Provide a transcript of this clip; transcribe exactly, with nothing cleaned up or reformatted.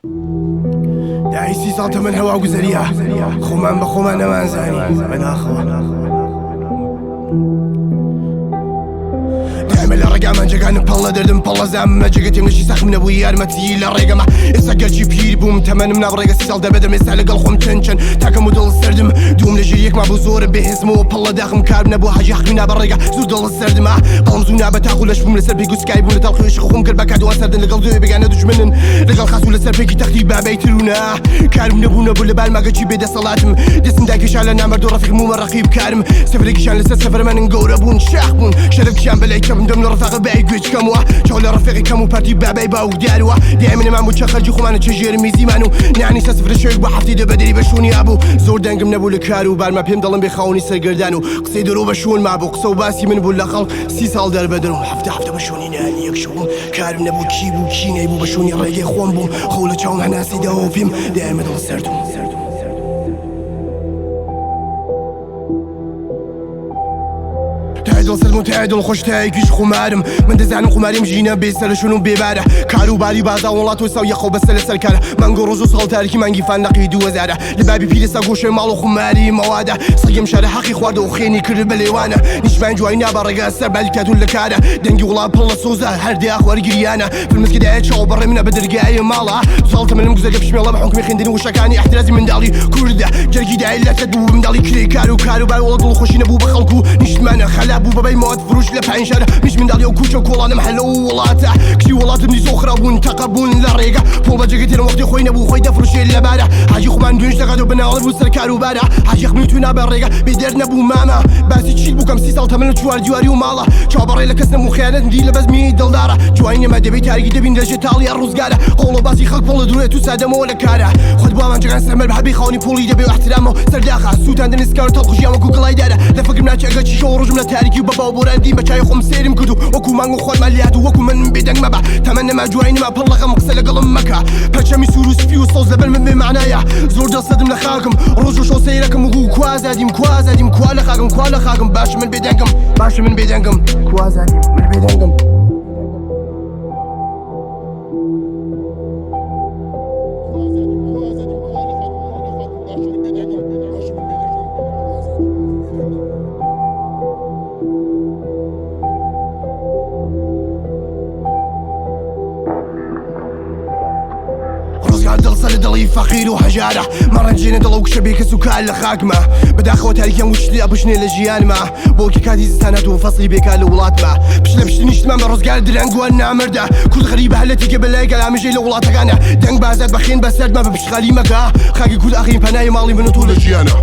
دای سی ساڵ تەمەن هەوا گوزەریە، خۆمان بە خۆمان نەمان زانی بەداخەوە. دائمە لە ڕێگامان جێگانم، پەڵە دەردم، پەڵە زامە جێگەتیم، نەشی سەخم نەبووی یارمەتی لە ڕێگەما. ئێستا گەرچی پیر بووم، تەمەنم نابڕێگە سی ساڵ دەبێتم، ئێستا لەگەڵ خۆم چەند چەند تاکەم و دڵ سەردم، دووم لە ژێر یەکما بوو زۆرە بێهێزمەوە، پەڵە داخم کار نەبوو، حاجی حەقی نابڕێگە زوو دڵ سەردمە. بەڵام زوو نابە تاق و لەش بووم، لەسەر پێی گوسکای بوو، لە تاڵ خۆشی خۆم کرد بە کادوان سەردن، لەگەڵ دوێ بێگانە دوژمنن، لەگەڵ خاس و لەسەر پێکی تەختی بابەی ترونا. کارم نەبوو نەبوو لە بار ماگەچی بێدەسەڵاتم، دەستم داکێشا لە نامەرد و ڕەفیق مومە ڕەقیب کارم. سەفرێکیشان لەسەر سەفرمانن گەورە بوون، شاخ بوون، شەرەفکیان بەلای چەپم دەم لە ڕفاقە بای گوێچکەمەوە، چاو لە ڕفێقی کەم و پارتی بابای باوکداروە. دایمە نەمان بوو چە خەرجی خۆمانە چە ژێر میزیمان و نانی سە سفرە شەوێک بە هەفتەی دە بەدەری بە شوونی ئابوو. زۆر دەنگم نەبوو لە کار و بارما، پێم دەڵم بێ خاوەنی سەرگەردان و قسەی دەرۆ بە شوون مابوو، قسە و باسی من بوو لە خەڵ سی ساڵ دەربەدەرم، هەفتە هەفتە بە شوونی نانی یەک شەو بووم. کارم نەبوو کی بوو کی نەیبوو، بە شوونی ڕێگەی خۆم بووم، خەو لە چاوم هەناسی داوە پێم دایمە دڵ سەردم. تای دڵ سەرم و تای دڵ خۆش، تایەکیش خۆمارم. من دەزانم خۆماریم ژینە بێ سەر شوون و بێبارە، کار و باری بازا وڵات و ساو یەخۆ بەسە لەسەر کارە. مانگۆ ڕۆژ و ساڵ تاریکی مانگی فانەقی دوو هەزارە، لە بابی پیرەسا گۆشەی ماڵ و خۆماری مەوادە. سەگێم شارە حەقی خواردە و خێنی کرد بە لێوانە، نیشمان جوای نابە ڕێگا سەر بەلکاتون لە کارە. دەنگی وڵات پڵ لە سۆزە، هەردەی ئاخوار گریانە، فیلمز گدایە چاو بەڕێ منە بە دەرگای ماڵە. ساڵ تەمەنم گوزەگە پشمێڵە بە حکمی خوێندنی وشەکانی احترازی منداڵی کوردە. جەرگی دایە لە تەد بوو منداڵی کرێ کار و کار و بار وڵات دڵخۆشی نەبوو بە خەڵکو نیشتمانە، خەلا بوو بەبای مەواد فروش لە پنج شارە. میش منداڵی و کوچە و کۆڵانم هەلە و وڵاتە، کچی وڵاتم دیسۆ خرابوون تەقە بوون لە ڕێگە. پۆڵ بە جێگەی تێرم وەختی خۆی نەبوو، خۆی دەفروشێ لە بارە. حاجی خومان دوێنش دەکات و بناڵە بوو سەر کار و بارە. حاجی خمنی تو نابە ڕێگە بێ دەرد نەبوو مامە. باسی چیت بووکەم سی ساڵ تەمەن و چوار دیواری و ماڵە، چاو بەڕێ لە کەس نەبوو خیانەت دی لە بەزمی دڵدارە. جوانی نەما دەبێ تاریکی دەبین دەژێ تاڵی ڕوزگارە. قۆڵ و باسی خەک پۆڵە درۆێت و سادەمەوە لە کارە. خۆت بۆ ئەمان جگان سەرمەر بە هەبی خاونی پۆڵی دەبێ و احترامەوە سەرداخە سووتاندن ئسکار و تەڵخژیان وەکو گڵای دارە. لە فکرم ناچێگە چی شەو ڕۆژم لە تاریکی و بە باو بۆران دیم بە چای خۆم سێرم کردو وەکو مانگ و خوارما لات و وەکو من بێدەنگ مەبە. تەمە نەما جوای نەما پڕ لەغەم قسە لەگەڵم مەکە. پەرچەمی سوور و سپی و سەوز لەبەر من بێ معنایە. زۆر دڵ سەدم لە خاکم ڕۆژ و شەو سەیرەکەم و گوو کوا زادیم کوا زادیم کوا لە خاکم کوا لە خاکم باش من بێدەنگم باش من بێدەنگم کوا زادیم من بێدەنگم. ڕۆزگار دڵ سەر دڵی فەقیر و هەژارە. مەڕەنجێنە دڵ و کشە بێکەس و کار لە خاکمە. بەداخەوە تاریکیان وشتری ئەپشنێ لە ژیانمە. بۆکی کاتی زستانە و فەسلی بێکار لە وڵاتمە. پشت لە پشت نیشتمان بە ڕۆزگار درەنگ و نامردە. کورد غەریبە هەلەتیکە بەلای گەلامژەی لە وڵاتەکانە. دەنگ بازات بەخێن بە سەردمە بە پشتخالی مەکە. خاکی کورد ئاخین پەنای ماڵی من و تۆ لە ژیانە.